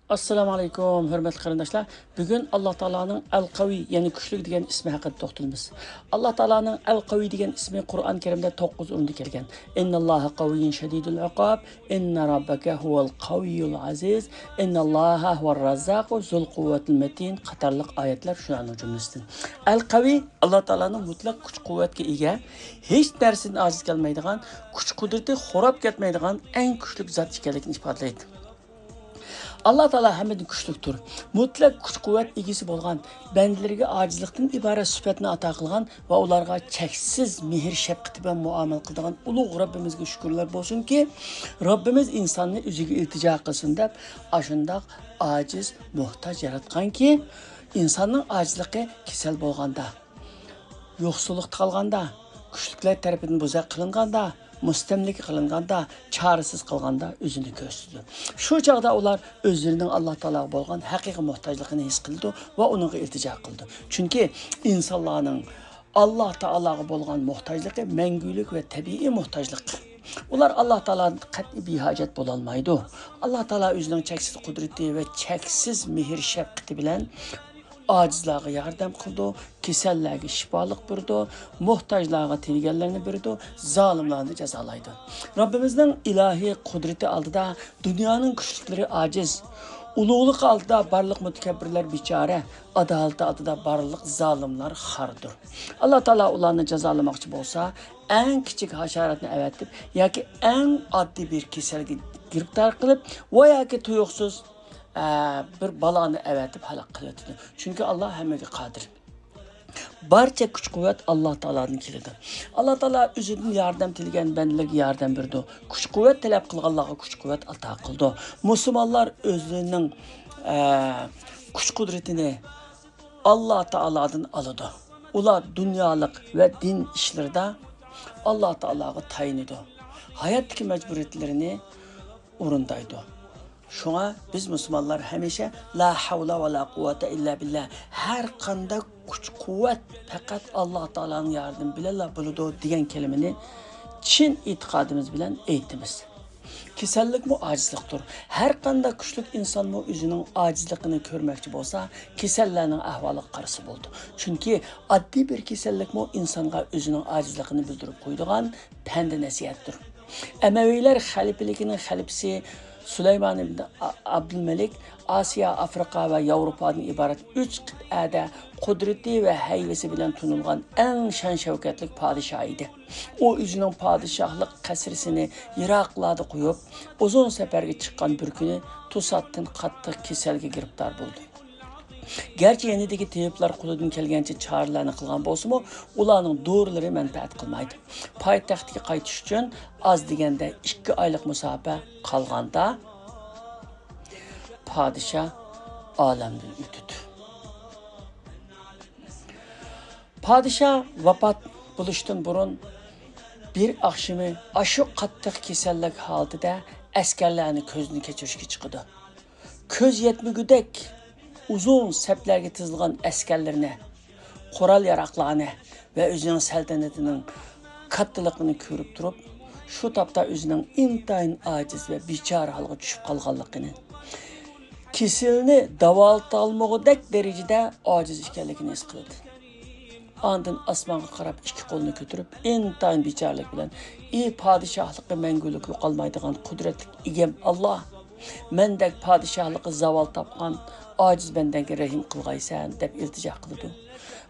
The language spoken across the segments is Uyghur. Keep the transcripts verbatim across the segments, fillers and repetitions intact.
ئەسسالامۇ ئەلەيكۇم، ھۆرمەتلىك قېرىنداشلار. بۈگۈن ئاللا تائالانىڭ ئەل قەۋى، يەنى كۈچلۈك دېگەن ئىسمى ھەققىدە توختىلىمىز. ئاللا تائالانىڭ ئەل قەۋى دېگەن ئىسمى قۇرئان كەرىمدە توققۇز ئورۇندا كەلگەن. «ئىنناللاھە قەۋىييۇن شەدىدۇل ئىقاب، ئىننە رەببەكە ھۇۋەل قەۋىييۇل ئەزىز، ئىنناللاھە ھۇۋەر رەززاقۇ زۇل قۇۋۋەتىل مەتىن» قاتارلىق ئايەتلەر شۇلارنىڭ جۈملىسىدىن. ئەل قەۋى ئاللا تائالانىڭ مۇتلەق كۈچ-قۇۋۋەتكە ئىگە، ھېچ نەرسىدىن ئاجىز كەلمەيدىغان، كۈچ-قۇدرىتى خوراپ كەتمەيدىغان ئەڭ كۈچلۈك زات ئىكەنلىكىنى ئىپادىلەيدۇ. ئاللا تائالا ھەممىدىن كۈچلۈكتۇر. مۇتلەق كۈچ-قۇۋۋەت ئىگىسى بولغان، بەندىلىرىگە ئاجىزلىقتىن ئىبارەت سۈپەتنى ئاتا قىلغان ۋە ئۇلارغا چەكسىز مېھىر-شەپقىتى بىلەن مۇئامىلە قىلىدىغان ئۇلۇغ رەببىمىزگە شۈكۈرلەر بولسۇنكى، رەببىمىز ئىنساننى ئۆزىگە ئىلتىجا قىلسۇن دەپ، ئاشۇنداق ئاجىز، موھتاج ياراتقانكى، ئىنساننىڭ ئاجىزلىقى كېسەل بولغاندا، يوقسۇللۇقتا قالغاندا، كۈچلۈكلەر تەرىپىدىن بوزەك قىلىنغاندا، مۇستەملىكە قىلىنغاندا، چارىسىز قالغاندا ئۆزىنى كۆرسىتىدۇ. شۇ چاغدا ئۇلار ئۆزلىرىنىڭ ئاللا تائالاغا بولغان ھەقىقىي موھتاجلىقىنى ھېس قىلىدۇ ۋە ئۇنىڭغا ئىلتىجا قىلىدۇ. چۈنكى ئىنسانلارنىڭ ئاللا تائالاغا بولغان موھتاجلىقى مەڭگۈلۈك ۋە تەبىئىي موھتاجلىق. ئۇلار ئاللا تائالادىن قەتئىي بىھاجەت بولالمايدۇ. ئاللا تائالا ئۆزىنىڭ چەكسىز قۇدرىتى ۋە چەكسىز مېھىر-شەپقىتى بىلەن ئاجىزلارغا ياردەم قىلىدۇ، كېسەللەرگە شىپالىق بېرىدۇ، موھتاجلارغا تىلىگەنلىرىنى بېرىدۇ، زالىملارنى جازالايدۇ. رەببىمىزنىڭ ئىلاھىي قۇدرىتى ئالدىدا دۇنيانىڭ كۈچلۈكلىرى ئاجىز، ئۇلۇغلۇقى ئالدىدا بارلىق مۇتەكەببىرلەر بىچارە، ئادالىتى ئالدىدا بارلىق زالىملار خاردۇر. ئاللا تائالا ئۇلارنى جازالىماقچى بولسا، ئەڭ كىچىك ھاشاراتنى ئەۋەتىپ ياكى ئەڭ ئاددىي بىر كېسەلگە گىرىپتار قىلىپ ۋە ياكى تۇيۇقسىز ئە، بىر بالانى ئەۋەتىپ ھالاك قىلىۋېتىدۇ. چۈنكى ئاللا ھەممىگە قادىر. بارچە كۈچ-قۇۋۋەت ئاللا تائالادىن كېلىدۇ. ئاللا تائالا ئۆزىدىن ياردەم تىلىگەن بەندىلەرگە ياردەم بېرىدۇ. كۈچ-قۇۋۋەت تەلەپ قىلغانلارغا كۈچ-قۇۋۋەت ئاتا قىلىدۇ. مۇسۇلمانلار ئۆزىنىڭ، ئە، كۈچ-قۇدرىتىنى ئاللا تائالادىن ئالىدۇ. ئۇلار دۇنيالىق ۋە دىن ئىشلىرىدا ئاللا تائالاغا تايىنىدۇ. ھاياتتىكى مەجبۇرىيەتلىرىنى ئورۇندايدۇ. شۇڭا بىز مۇسۇلمانلار ھەمىشە «لا ھەۋلە ۋە لا قۇۋۋەتە ئىللا بىللا»، ھەر قانداق كۈچ-قۇۋۋەت پەقەت ئاللا تائالانىڭ ياردىمى بىلەنلا بولىدۇ دېگەن كەلىمىنى چىن ئېتىقادىمىز بىلەن ئېيتىمىز. كېسەللىكمۇ ئاجىزلىقتۇر. ھەر قانداق كۈچلۈك ئىنسانمۇ ئۆزىنىڭ ئاجىزلىقىنى كۆرمەكچى بولسا، كېسەللەرنىڭ ئەھۋالىغا قارىسا بولىدۇ. چۈنكى ئاددىي بىر كېسەللىكمۇ ئىنسانغا ئۆزىنىڭ ئاجىزلىقىنى بىلدۈرۈپ قويىدىغان پەندە-نەسىھەتتۇر. ئەمەۋىيلەر خەلىپىلىكىنىڭ خەلىپىسى سۇلايمان ئىبن ئا-، ئابدۇلمەلىك ئاسىيا، ئافرىقا ۋە ياۋروپادىن ئىبارەت ئۈچ قىتئەدە قۇدرىتى ۋە ھەيۋىسى بىلەن تونۇلغان ئەڭ شان-شەۋكەتلىك پادىشاھ ئىدى. ئۇ ئۆزىنىڭ پادىشاھلىق قەسرىسىنى يىراقلاردا قويۇپ، ئۇزۇن سەپەرگە چىققان بىر كۈنى توساتتىن قاتتىق كېسەلگە گىرىپتار بولدى. گەرچە يېنىدىكى تېبىپلار قولىدىن كەلگەنچە چارىلەرنى قىلغان بولسىمۇ، ئۇلارنىڭ دورىلىرى مەنپەئەت قىلمايدۇ. پايتەختكە قايتىش ئۈچۈن ئاز دېگەندە ئىككى ئايلىق مۇساپە قالغاندا، پادىشاھ ئالەمدىن ئۆتىدۇ. پادىشاھ ۋاپات بولۇشتىن بۇرۇن بىر ئاخشىمى ئاشۇ قاتتىق كېسەللىك ھالىتىدە ئەسكەرلەرنى كۆزدىن كەچۈرۈشكە چىقىدۇ. كۆز يەتمىگۈدەك ئۇزۇن سەپلەرگە تىزىلغان ئەسكەرلىرىنى، قورال-ياراغلارنى ۋە ئۆزىنىڭ سەلتەنىتىنىڭ كاتتىلىقىنى كۆرۈپ تۇرۇپ، شۇ تاپتا ئۆزىنىڭ ئىنتايىن ئاجىز ۋە بىچارە ھالغا چۈشۈپ قالغانلىقىنى، كېسىلىنى داۋالىتالمىغۇدەك دەرىجىدە ئاجىز ئىكەنلىكىنى ھېس قىلىدۇ. ئاندىن ئاسمانغا قاراپ ئىككى قولىنى كۆتۈرۈپ، ئىنتايىن بىچارىلىك بىلەن، «ئى پادىشاھلىقى مەڭگۈلۈك يوقالمايدىغان قۇدرەتلىك ئىگەم ئاللا! مەندەك پادىشاھلىقى زاۋال تاپقان ئاجىز بەندەڭگە رەھىم قىلغايسەن» دەپ ئىلتىجا قىلىدۇ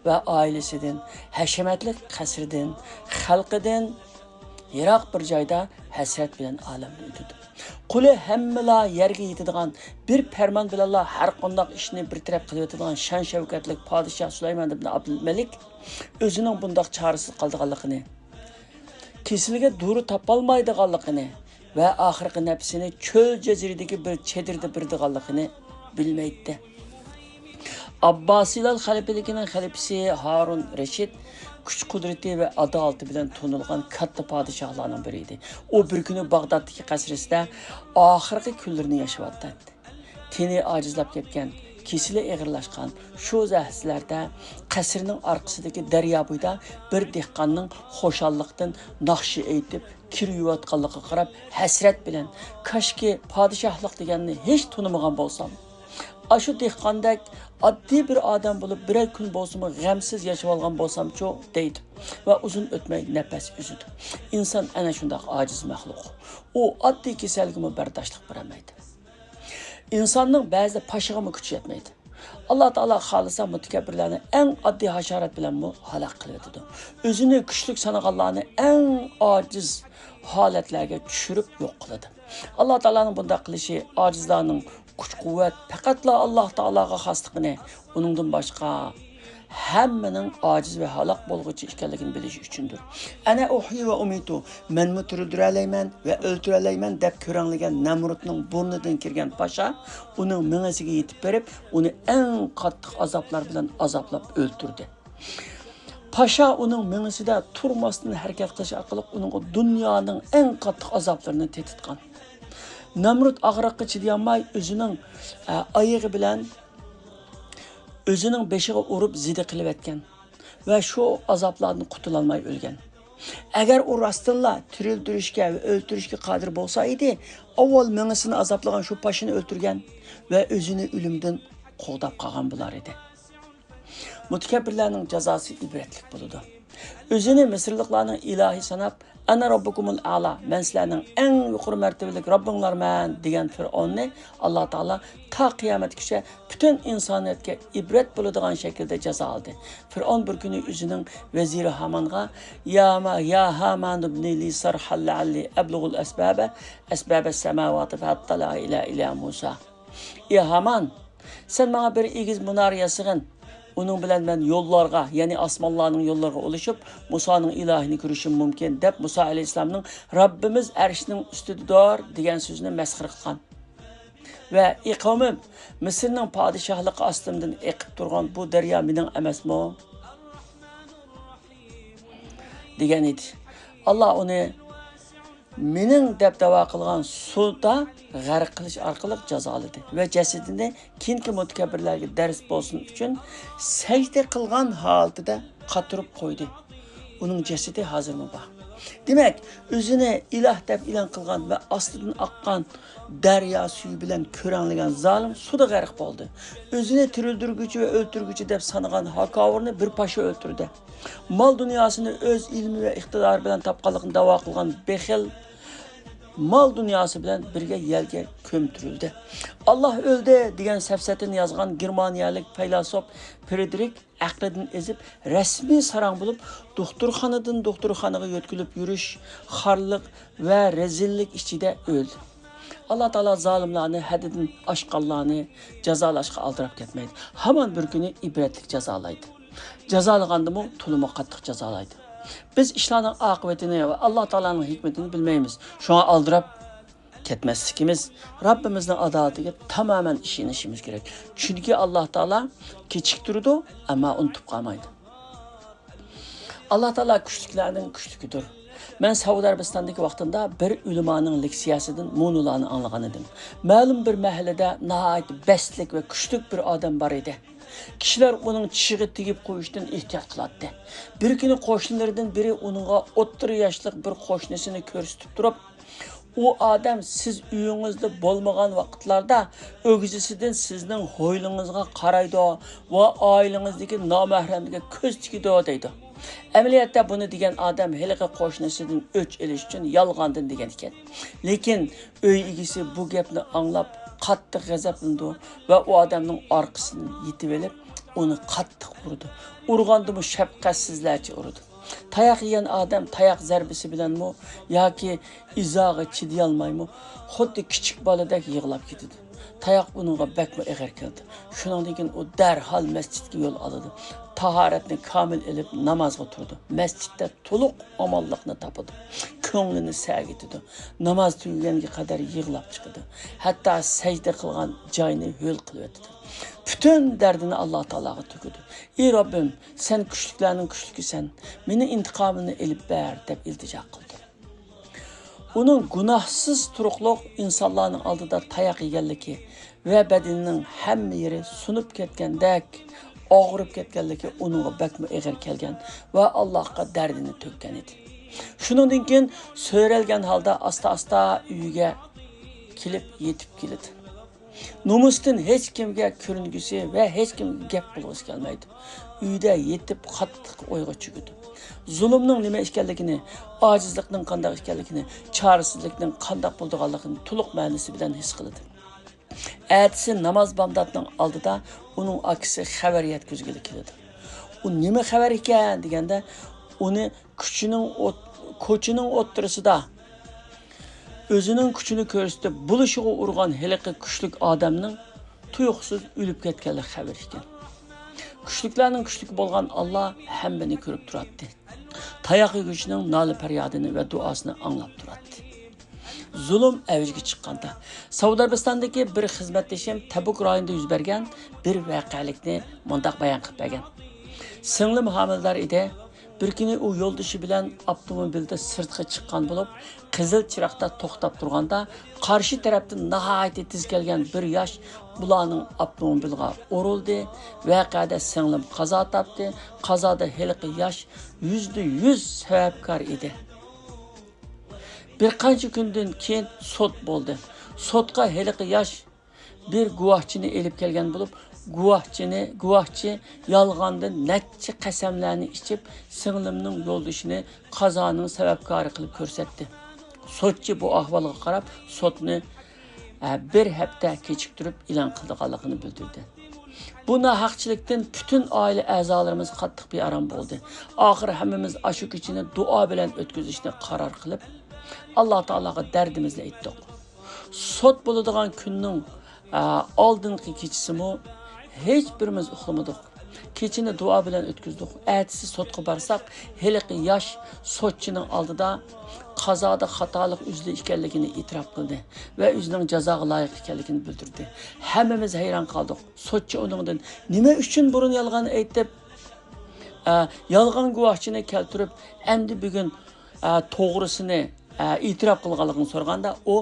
ۋە ئائىلىسىدىن، ھەشەمەتلىك قەسرىدىن، خەلقىدىن يىراق بىر جايدا ھەسرەت بىلەن ئالەمدىن ئۆتىدۇ. قولى ھەممىلا يەرگە يېتىدىغان، بىر پەرمان بىلەنلا ھەر قانداق ئىشنى بىر تەرەپ قىلىۋېتىدىغان شان-شەۋكەتلىك پادىشاھ سۇلايمان ئىبن ئابدۇلمەلىك ئۆزىنىڭ بۇنداق چارىسىز قالىدىغانلىقىنى، كېسىلىگە دورا تاپالمايدىغانلىقىنى ۋە ئاخىرقى نەپىسىنى چۆل جەزىرىدىكى بىر چېدىردا بېرىدىغانلىقىنى بىلمەيتتى. ئابباسىيلار خەلىپىلىكىنىڭ خەلىپىسى ھارۇن رەشىد كۈچ-قۇدرىتى ۋە ئادالىتى بىلەن تونۇلغان كاتتا پادىشاھلارنىڭ بىرى ئىدى. ئۇ بىر كۈنى باغدادتىكى قەسرىسىدە ئاخىرقى كۈنلىرىنى ياشاۋاتاتتى. تېنى ئاجىزلاپ كەتكەن، كېسىلى ئېغىرلاشقان شۇ لەھزىلەردە قەسرىنىڭ ئارقىسىدىكى دەريا بويىدا بىر دېھقاننىڭ خۇشاللىقتىن ناخشا ئېيتىپ، كىر يۇيۇۋاتقانلىقىغا قاراپ ھەسرەت بىلەن، «كاشكى پادىشاھلىق دېگەننى ھېچ تونۇمىغان بولسام» ئاشۇ دېھقاندەك ئاددىي بىر ئادەم بولۇپ، بىرەر كۈن بولسىمۇ غەمسىز ياشىۋالغان بولسامچۇ؟ دەيدۇ ۋە ئۇزۇن ئۆتمەي نەپەس ئۈزىدۇ. ئىنسان ئەنە شۇنداق ئاجىز مەخلۇق. ئۇ ئاددىي كېسەلگىمۇ بەرداشلىق بېرەلمەيدۇ. ئىنساننىڭ بەزىدە پاشىغىمۇ كۈچى يەتمەيدۇ. ئاللا تائالا خالىسا مۇتەكەببىرلەرنى ئەڭ ئاددىي ھاشارات بىلەنمۇ ھالاك قىلىۋېتىدۇ. ئۆزىنى كۈچلۈك سانىغانلارنى ئەڭ ئاجىز ھالەتلەرگە چۈشۈرۈپ يوق قىلىدۇ. ئاللا تائالانىڭ بۇنداق قىلىشى ئاجىزلارنىڭ كۈچ-قۇۋۋەت پەقەتلا ئاللا تائالاغا خاسلىقىنى، ئۇنىڭدىن باشقا ھەممىنىڭ ئاجىز ۋە ھالاك بولغۇچى ئىكەنلىكىنى بىلىش ئۈچۈندۇر. ئەنە ئۇھيى ۋە ئۇمىتۇ، مەنمۇ تىرىلدۈرەلەيمەن ۋە ئۆلتۈرەلەيمەن دەپ كۆرەڭلىگەن نەمرۇتنىڭ بۇرنىدىن كىرگەن پاشا ئۇنىڭ مېڭىسىگە يېتىپ بېرىپ، ئۇنى ئەڭ قاتتىق ئازابلار بىلەن ئازابلاپ ئۆلتۈردى. پاشا ئۇنىڭ مېڭىسىدە تۇرماستىن ھەرىكەت قىلىش ئارقىلىق ئۇنىڭغا دۇنيانىڭ ئەڭ قاتتىق ئازابلىرىنى تېتىتقان. نەمرۇت ئاغرىققا چىدىيالماي ئۆزىنىڭ، ئە، ئايىغى بىلەن ئۆزىنىڭ بېشىغا ئۇرۇپ زىدە قىلىۋەتكەن ۋە شۇ ئازابلاردىن قۇتۇلالماي ئۆلگەن. ئەگەر ئۇ راستتىنلا تىرىلدۈرۈشكە ۋە ئۆلتۈرۈشكە قادىر بولسا ئىدى، ئاۋۋال مېڭىسىنى ئازابلىغان شۇ پاشىنى ئۆلتۈرگەن ۋە ئۆزىنى ئۆلۈمدىن قوغداپ قالغان بولار ئىدى. مۇتەكەببىرلەرنىڭ جازاسى ئىبرەتلىك بولىدۇ. ئۆزىنى مىسىرلىقلارنىڭ ئىلاھى ساناپ، «ئەنە رەببۇكۇمۇل ئەلا، مەن سىلەرنىڭ ئەڭ يۇقىرى مەرتىۋىلىك رەببىڭلارمەن» دېگەن فىرئەۋننى ئاللا تائالا تا قىيامەتكىچە پۈتۈن ئىنسانىيەتكە ئىبرەت بولىدىغان شەكىلدە جازالىدى. فىرئەۋن بىر كۈنى ئۆزىنىڭ ۋەزىرى ھامانغا، «يا ما، يا ھامان ابني لي صرحا لعلي أبلغ الأسباب، أسباب السماوات فأطلع إلى إله موسى.» «ئى ھامان، سەن ماڭا بىر ئېگىز مۇنارە ياسىغىن. ئۇنىڭ بىلەن مەن يوللارغا، يەنى ئاسمانلارنىڭ يوللىرىغا ئۇلىشىپ، مۇسانىڭ ئىلاھىنى كۆرۈشۈم مۇمكىن» دەپ، مۇسا ئەلەيھىسسالامنىڭ «رەببىمىز ئەرشنىڭ ئۈستىدىدۇر» دېگەن سۆزىنى مەسخىرە قىلغان. ۋە «ئى قەۋمىم، مىسىرنىڭ پادىشاھلىقى ئاستىمدىن ئېقىپ تۇرغان بۇ دەريا مېنىڭ ئەمەسمۇ؟» دېگەن ئىدى. ئاللا ئۇنى «مېنىڭ» دەپ دەۋا قىلغان سۇدا غەرق قىلىش ئارقىلىق جازالىدى ۋە جەسىتىنى كېيىنكى مۇتەكەببىرلەرگە دەرس بولسۇن ئۈچۈن سەجدە قىلغان ھالىتىدە قاتۇرۇپ قويدى. ئۇنىڭ جەسىتى ھازىرمۇ بار. دېمەك، ئۆزىنى ئىلاھ دەپ ئېلان قىلغان ۋە ئاستىدىن ئاققان دەريا سۈيى بىلەن كۆرەڭلىگەن زالىم سۇدا غەرق بولدى. ئۆزىنى تىرىلدۈرگۈچى ۋە ئۆلتۈرگۈچى دەپ سانىغان ھاكاۋۇرنى بىر پاشا ئۆلتۈردى. مال دۇنياسىنى ئۆز ئىلمى ۋە ئىقتىدارى بىلەن تاپقانلىقىنى دەۋا قىلغان بېخىل مال دۇنياسى بىلەن بىرگە يەلگە كۆمتۈرۈلدى. «ئاللا ئۆلدى» دېگەن سەپسەتىنى يازغان گېرمانىيەلىك پەيلاسوپ فرېدرىك ئەقلىدىن ئېزىپ، رەسمىي ساراڭ بولۇپ، دوختۇرخانىدىن دوختۇرخانىغا يۆتكىلىپ يۈرۈش، خارلىق ۋە رەزىللىك ئىچىدە ئۆلدى. ئاللا تائالا زالىملارنى، ھەددىدىن ئاشقانلارنى جازالاشقا ئالدىراپ كەتمەيدۇ. ھامان بىر كۈنى ئىبرەتلىك جازالايدۇ. جازالىغاندىمۇ تولىمۇ قاتتىق جازالايدۇ. بىز ئىشلارنىڭ ئاقىۋىتىنى ۋە ئاللا تائالانىڭ ھېكمىتىنى بىلمەيمىز. شۇڭا ئالدىراپ كەتمەسلىكىمىز، رەببىمىزنىڭ ئادالىتىگە تامامەن ئىشىنىشىمىز كېرەك. چۈنكى ئاللا تائالا كېچىكتۈرىدۇ، ئەمما ئۇنتۇپ قالمايدۇ. ئاللا تائالا كۈچلۈكلەرنىڭ كۈچلۈكىدۇر. مەن سەئۇدى ئەرەبىستاندىكى ۋاقتىمدا بىر ئۆلىمانىڭ لېكسىيەسىدىن مۇنۇلارنى ئاڭلىغان ئىدىم. مەلۇم بىر مەھەللىدە ناھايىتى بەستلىك ۋە كۈچلۈك بىر ئادەم بار ئىدى. كىشىلەر ئۇنىڭ چىشىغا تېگىپ قويۇشتىن ئېھتىيات قىلاتتى. بىر كۈنى قوشنىلىرىدىن بىرى ئۇنىڭغا ئوتتۇرا ياشلىق بىر قوشنىسىنى كۆرسىتىپ تۇرۇپ، «ئۇ ئادەم سىز ئۆيىڭىزدە بولمىغان ۋاقىتلاردا ئۆگزىسىدىن سىزنىڭ ھويلىڭىزغا قارايدۇ ۋە ئائىلىڭىزدىكى نامەھرەمگە كۆز تىكىدۇ» دەيدۇ. ئەمەلىيەتتە بۇنى دېگەن ئادەم ھېلىقى قوشنىسىدىن ئۆچ ئېلىش ئۈچۈن يالغاندىن دېگەن ئىكەن. لېكىن ئۆي ئىگىسى بۇ گەپنى ئاڭلاپ قاتتىق غەزەپلىنىدۇ ۋە ئۇ ئادەمنىڭ ئارقىسىدىن يېتىۋېلىپ ئۇنى قاتتىق ئۇرىدۇ. ئۇرغاندىمۇ شەپقەتسىزلەرچە ئۇرىدۇ. تاياق يېگەن ئادەم تاياق زەربىسى بىلەنمۇ ياكى ئىزاغا چىدىيالمايمۇ خۇددى كىچىك بالىدەك يىغلاپ كېتىدۇ. تاياق ئۇنىڭغا بەكمۇ ئېغىر كېلىدۇ. شۇنىڭدىن كېيىن ئۇ دەرھال مەسچىتكە يول ئالىدۇ. تاھارەتنى كامىل ئېلىپ نامازغا تۇرىدۇ. مەسچىتتە تولۇق ئامانلىقنى تاپىدۇ. كۆڭلىنى سەگىتىدۇ. ناماز تۈگىگەنگە قەدەر يىغلاپ چىقىدۇ. ھەتتا سەجدە قىلغان جاينى ھۆل قىلىۋېتىدۇ. پۈتۈن دەردىنى ئاللا تائالاغا تۆكىدۇ. «ئى رەببىم، سەن كۈچلۈكلەرنىڭ كۈچلۈكىسەن، مېنىڭ ئىنتىقامىمنى ئېلىپ بەر» دەپ ئىلتىجا قىلدى. ئۇنىڭ گۇناھسىز تۇرۇقلۇق ئىنسانلارنىڭ ئالدىدا تاياق يېگەنلىكى ۋە بەدىنىنىڭ ھەممە يېرى سۇنۇپ كەتكەندەك ئاغرىپ كەتكەنلىكى ئۇنىڭغا بەكمۇ ئېغىر كەلگەن ۋە ئاللاھقا دەردىنى تۆككەن ئىدى. شۇنىڭدىن كېيىن سۆرەلگەن ھالدا ئاستا-ئاستا ئۆيىگە كېلىپ يېتىپ كېلىدۇ. نومۇستىن ھېچكىمگە كۆرۈنگۈسى ۋە ھېچكىمگە گەپ قىلغۇسى كەلمەيدۇ. ئۆيدە يېتىپ قاتتىق ئويغا چۆكىدۇ. زۇلۇمنىڭ نېمە ئىكەنلىكىنى، ئاجىزلىقنىڭ قانداق ئىكەنلىكىنى، چارىسىزلىكنىڭ قانداق بولىدىغانلىقىنى تولۇق مەنىسى بىلەن ھېس قىلىدۇ. ئەتىسى ناماز بامداتنىڭ ئالدىدا ئۇنىڭ ئاكىسى خەۋەر يەتكۈزگىلى كېلىدۇ. ئۇ نېمە خەۋەر ئىكەن دېگەندە، ئۇنى كوچىنىڭ ئوت-، كوچىنىڭ ئوتتۇرىسىدا ئۆزىنىڭ كۈچىنى كۆرسىتىپ بولۇشىغا ئۇرغان ھېلىقى كۈچلۈك ئادەمنىڭ تۇيۇقسىز ئۆلۈپ كەتكەنلىك خەۋىرى ئىكەن. كۈچلۈكلەرنىڭ كۈچلۈكى بولغان ئاللا ھەممىنى كۆرۈپ تۇراتتى. تاياق يېگۈچىنىڭ نالە پەريادىنى ۋە دۇئاسىنى ئاڭلاپ تۇراتتى. زۇلۇم ئەۋجىگە چىققاندا، سەئۇدى ئەرەبىستاندىكى بىر خىزمەتدىشىم تەبۇك رايونىدا يۈز بەرگەن بىر ۋەقەلىكنى مۇنداق بايان قىلىپ بەرگەن. سىڭلىم ھامىلىدار ئىدى. بىر كۈنى ئۇ يولدىشى بىلەن ئاپتوموبىلدا سىرتقا چىققان بولۇپ، قىزىل چىراغدا توختاپ تۇرغاندا، قارشى تەرەپتىن ناھايىتى تېز كەلگەن بىر ياش ئۇلارنىڭ ئاپتوموبىلىغا ئۇرۇلدى. ۋەقەدە سىڭلىم قازا تاپتى. قازادا ھېلىقى ياش يۈزدە يۈز سەۋەبكار ئىدى. بىر قانچە كۈندىن كېيىن سوت بولدى. سوتقا ھېلىقى ياش بىر گۇۋاھچىنى ئېلىپ كەلگەن بولۇپ، گۇۋاھچىنى، گۇۋاھچى يالغاندىن نەچچە قەسەملەرنى ئىچىپ، سىڭلىمنىڭ يولدىشىنى قازانىڭ سەۋەبكارى قىلىپ كۆرسەتتى. سوتچى بۇ ئەھۋالغا قاراپ، سوتنى، ئە، بىر ھەپتە كېچىكتۈرۈپ ئېلان قىلىدىغانلىقىنى بىلدۈردى. بۇ ناھەقچىلىكتىن پۈتۈن ئائىلە ئەزالىرىمىز قاتتىق بىئارام بولدى. ئاخىر ھەممىمىز ئاشۇ كېچىنى دۇئا بىلەن ئۆتكۈزۈشنى قارار قىلىپ، ئاللا تائالاغا دەردىمىزنى ئېيتتۇق. سوت بولىدىغان كۈننىڭ، ئە، ئالدىنقى كېچىسىمۇ ھېچ بىرىمىز ئۇخلىمىدۇق. كېچىنى دۇئا بىلەن ئۆتكۈزدۇق. ئەتىسى سوتقا بارساق، ھېلىقى ياش سوتچىنىڭ ئالدىدا قازادا خاتالىق ئۆزىدە ئىكەنلىكىنى ئېتىراپ قىلدى ۋە ئۆزىنىڭ جازاغا لايىق ئىكەنلىكىنى بىلدۈردى. ھەممىمىز ھەيران قالدۇق. سوتچى ئۇنىڭدىن نېمە ئۈچۈن بۇرۇن يالغان ئېيتىپ، ئە، يالغان گۇۋاھچىنى كەلتۈرۈپ، ئەمدى بۈگۈن، ئە، توغرىسىنى، ئە، ئېتىراپ قىلغانلىقىنى سورىغاندا، ئۇ،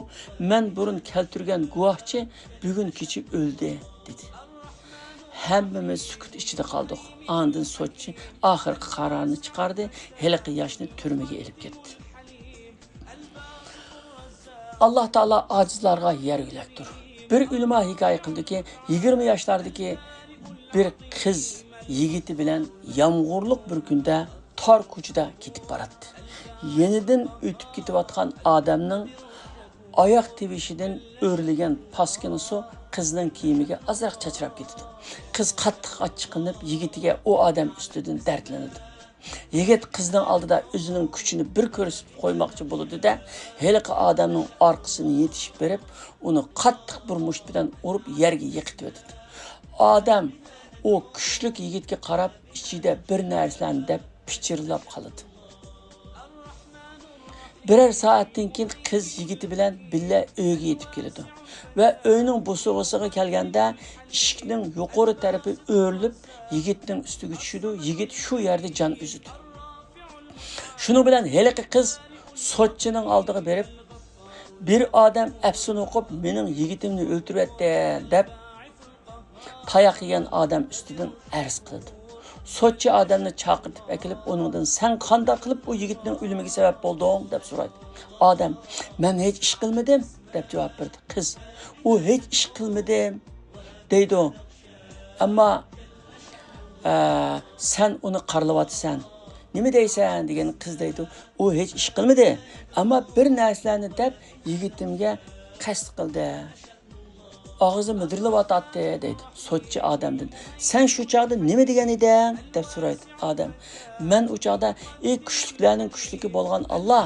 مەن بۇرۇن كەلتۈرگەن گۇۋاھچى بۈگۈن كېچە ئۆلدى، دېدى. ھەممىمىز سۈكۈت ئىچىدە قالدۇق. ئاندىن سوتچى ئاخىرقى قارارنى چىقاردى، ھېلىقى ياشنى تۈرمىگە ئېلىپ كەتتى. ئاللا تائالا ئاجىزلارغا يەر يۆلەكتۇر. بىر ئۆلىما ھېكايە قىلدىكى، يىگىرمە ياشلاردىكى بىر قىز يىگىتى بىلەن يامغۇرلۇق بىر كۈندە تار كوچىدا كېتىپ باراتتى. يېنىدىن ئۆتۈپ كېتىۋاتقان ئادەمنىڭ ئاياق تىۋىشىدىن ئۆرلىگەن پاسكىنا سۇ قىزنىڭ كىيىمىگە ئازراق چاچراپ كېتىدۇ. قىز قاتتىق ئاچچىقلىنىپ، يىگىتىگە ئۇ ئادەم ئۈستىدىن دەردلىنىدۇ. يىگىت قىزنىڭ ئالدىدا ئۆزىنىڭ كۈچىنى بىر كۆرسىتىپ قويماقچى بولىدۇ-دە، ھېلىقى ئادەمنىڭ ئارقىسىدىن يېتىشىپ بېرىپ، ئۇنى قاتتىق بىر مۇشت بىلەن ئۇرۇپ يەرگە يىقىتىۋېتىدۇ. ئادەم ئۇ كۈچلۈك يىگىتكە قاراپ ئىچىدە بىر نەرسىلەرنى دەپ پىچىرلاپ قالىدۇ. بىرەر سائەتتىن كېيىن قىز يىگىتى بىلەن بىللە ئۆيگە يېتىپ كېلىدۇ ۋە ئۆينىڭ بوسۇغىسىغا كەلگەندە ئىشىكنىڭ يۇقىرى تەرىپى ئۆرۈلۈپ، يىگىتنىڭ ئۈستىگە چۈشىدۇ. يىگىت شۇ يەردە جان ئۈزىدۇ. شۇنىڭ بىلەن ھېلىقى قىز سوتچىنىڭ ئالدىغا بېرىپ، بىر ئادەم ئەپسۇن ئوقۇپ، مېنىڭ يىگىتىمنى ئۆلتۈرۈۋەتتى، دەپ، تاياق يېگەن ئادەم ئۈستىدىن ئەرز قىلىدۇ. سوتچى ئادەمنى چاقىرتىپ ئەكېلىپ، ئۇنىڭدىن، سەن قانداق قىلىپ ئۇ يىگىتنىڭ ئۆلۈمىگە سەۋەب بولدۇڭ؟ دەپ سورايدۇ. ئادەم، مەن ھېچ ئىش قىلمىدىم، دەپ جاۋاب بېرىدۇ. قىز، ئۇ ھېچ ئىش قىلمىدىم، دەيدۇ. ئەمما، ئە، سەن ئۇنى قارىلىۋاتىسەن. نېمە دەيسەن؟ دېگەن قىز دەيدۇ، ئۇ ھېچ ئىش قىلمىدى. ئەمما بىر نەرسىلەرنى دەپ يىگىتىمگە قەست قىلدى. ئاغزى مىدىرلىۋاتاتتى، دەيدۇ. سوتچى ئادەمدىن، سەن شۇ چاغدا نېمە دېگەن ئىدىڭ؟ دەپ سورايدۇ ئادەم. مەن ئۇ چاغدا، ئى كۈچلۈكلەرنىڭ كۈچلۈكى بولغان ئاللا،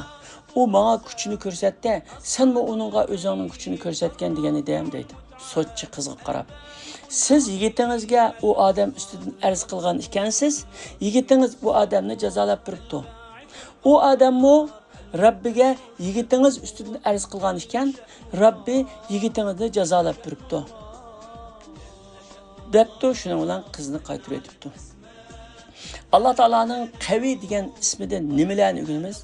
ئۇ ماڭا كۈچىنى كۆرسەتتى، سەنمۇ ئۇنىڭغا ئۆزۈڭنىڭ كۈچىنى كۆرسەتكىن دېگەن ئىدىم، دەيدۇ. سوتچى قىزغا قاراپ، سىز يىگىتىڭىزگە ئۇ ئادەم ئۈستىدىن ئەرز قىلغان ئىكەنسىز، يىگىتىڭىز ئۇ ئادەمنى جازالاپ بېرىپتۇ. ئۇ ئادەممۇ رەببىگە يىگىتىڭىز ئۈستىدىن ئەرز قىلغان ئىكەن، رەببى يىگىتىڭىزنى جازالاپ بېرىپتۇ، دەپتۇ. شۇنىڭ بىلەن قىزنى قايتۇرۇۋېتىپتۇ. ئاللا تائالانىڭ قەۋىي دېگەن ئىسمىدىن نېمىلەرنى ئۆگىنىمىز؟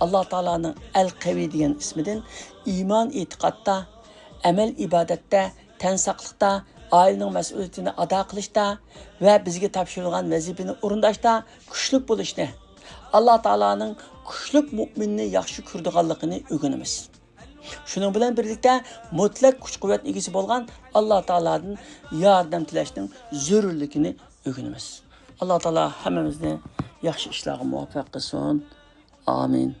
ئاللا تائالانىڭ ئەل قەۋىي دېگەن ئىسمىدىن ئىمان ئېتىقادتا، ئەمەل ئىبادەتتە، تەن ساقلىقتا، ئائىلىنىڭ مەسئۇلىيىتىنى ئادا قىلىشتا ۋە بىزگە تاپشۇرۇلغان ۋەزىپىنى ئورۇنداشتا كۈچلۈك بولۇشنى، ئاللا تائالانىڭ كۈچلۈك مۇئمىننى ياخشى كۆرىدىغانلىقىنى ئۆگىنىمىز. شۇنىڭ بىلەن بىرلىكتە، مۇتلەق كۈچ-قۇۋۋەت ئىگىسى بولغان ئاللا تائالادىن ياردەم تىلەشنىڭ زۆرۈرلۈكىنى ئۆگىنىمىز. ئاللا تائالا ھەممىمىزنى ياخشى ئىشلارغا مۇۋەپپەق قىلسۇن. ئامىن.